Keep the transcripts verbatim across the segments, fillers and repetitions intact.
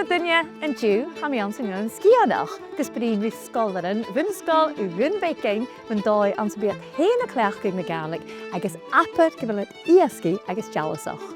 Duine, an-diugh, tha mi anns an Eilean Sgitheanach, gus bruidhinn ri sgoilearan Bhun-sgoil Dhùn Bheagain mun dòigh anns am bi iad fhèin a' cleachdadh na Gàidhlig agus abair gu bheil iad èasgaidh agus dealasach.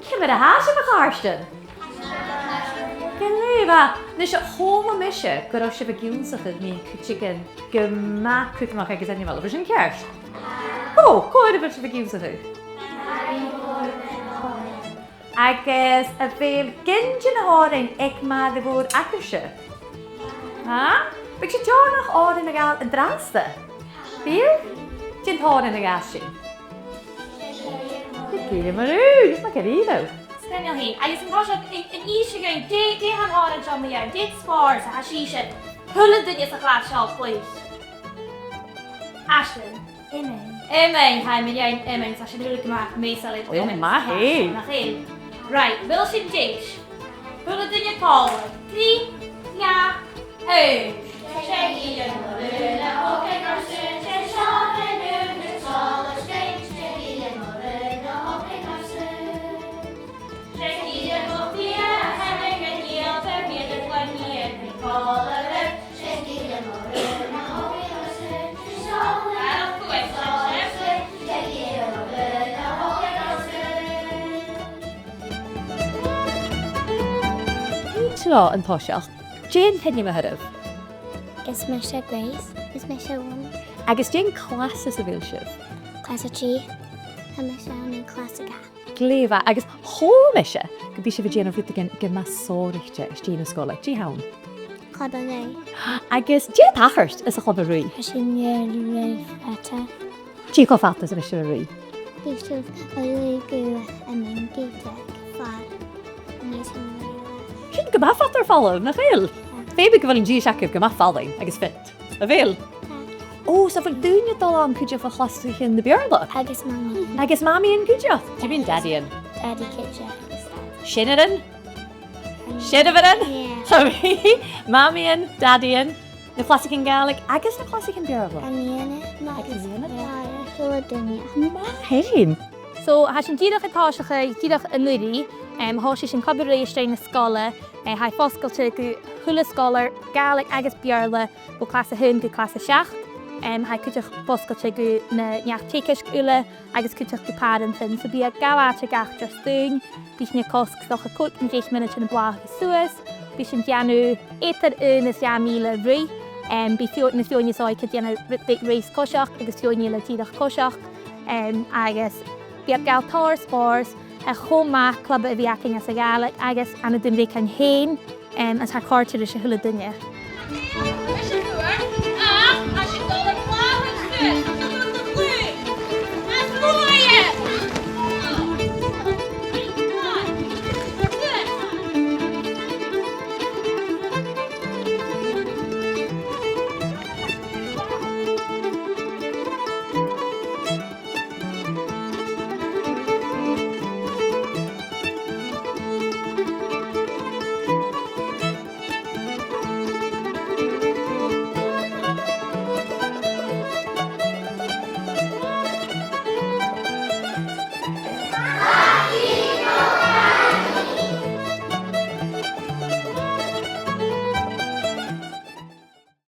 Ciamar a tha sibh, a chàirdean? Glè mhath. Nise, chuala mise gun robh sibh ag ionnsachadh mu cuideigin gu math cudromach agus ainmeil. A bheil sin ceart? Ò, cò air a bheil sibh ag ionnsachadh? Agus a bheil gin de na h-òrain aig Màiri Mhòr agaibhse? Ha? Bidh sibh deònach òrain a ghabhail an-dràsta? Bidh? Dè an t-òran a ghabhas sinn? Gille Mòr Ùr, is math dha-rìribh. Sgoinneil fhèin. Agus an toiseach, an, an innis thu dhuinn, dè, dè tha an t-òran seo mu dheidhinn, dè an spòrs a tha sibhse, a h-uile duine sa chlas seo a' cluich? Aisling. Iomain. Iomain, tha iomain, iomain, tha sin uile gu math measail air iomain. Ò, math fhèin. Nach eil? Right, a bheil sinn deiseil? A h-uile duine còmhla. Trì, dhà, aon. Seo an toiseach. Dè an t-ainm a th' oirbh? Is mise Grace. Is mise Eòghann. Agus dè an clas anns a bheil sibh? Clas a trì. Tha mise ann an clas a dhà. Glè mhath, agus chuala mise gum bi sibh a' dèanamh rudeigin gu math sònraichte às dèidh na sgoile. Dè th' ann? Club a' Ruith. Agus dè tha a' tachairt anns a' Chlub a' Ruith? Tha sinn a' ruith fada. Dè cho fada 's a bhios sibh a' ruith? Bidh sinn a' ruith gu a' mhòintich far an e sin a' ruith. Sin gu math fada air falbh, nach eil? Feumaidh gu bheil an dithis agaibh gu math fallain agus fit. A bheil? Ò, so a bheil daoine a' dol ann cuideachd bho chlasaichean na Beurla? Agus mamaidhean. Agus mamaidhean cuideachd? Dè mu dadaidhean? Dadaidh cuideachd. Seanairean? Seanmhairean? Yeah. Tha mi. Mamaidhean, dadaidhean, na clasaichean Gàidhlig agus na clasaichean Beurla. An ionad. Agus an ionad. Yeah, a h-uile duine. Math fhèin. So, tha sinn dìreach a' tòiseachadh, dìreach an-uiridh, em, thòisich sinn Club a' Ruith às dèidh na sgoile, eh, tha e fosgailte gu a h-uile sgoilear Gàidhlig agus Beurla, bho chlas a h-aon gu clas a seachd. Em, tha e cuideachd fosgailte gu na neach-teagaisg uile agus cuideachd gu pàrantan. So bidh e a' gabhail àite gach seachdain, bidh sinn a' cosg 's dòcha còig no deich mionaidean a' blàthachadh suas, bidh sinn a' dèanamh eadar aon is dhà mhìle ruith. Em, bidh feadh-, na feadhainn as òige a' dèanamh ru-, beagan ruith coiseachd agus feadhainn eile dìreach coiseachd. Em, agus bidh iad a' gabhail tòrr spòrs, tha e cho math club a bhith againn anns a' Ghàidhlig agus ann an Dùn Bheagain fhèin, em, is tha e a' còrdadh ris a h-uile duine.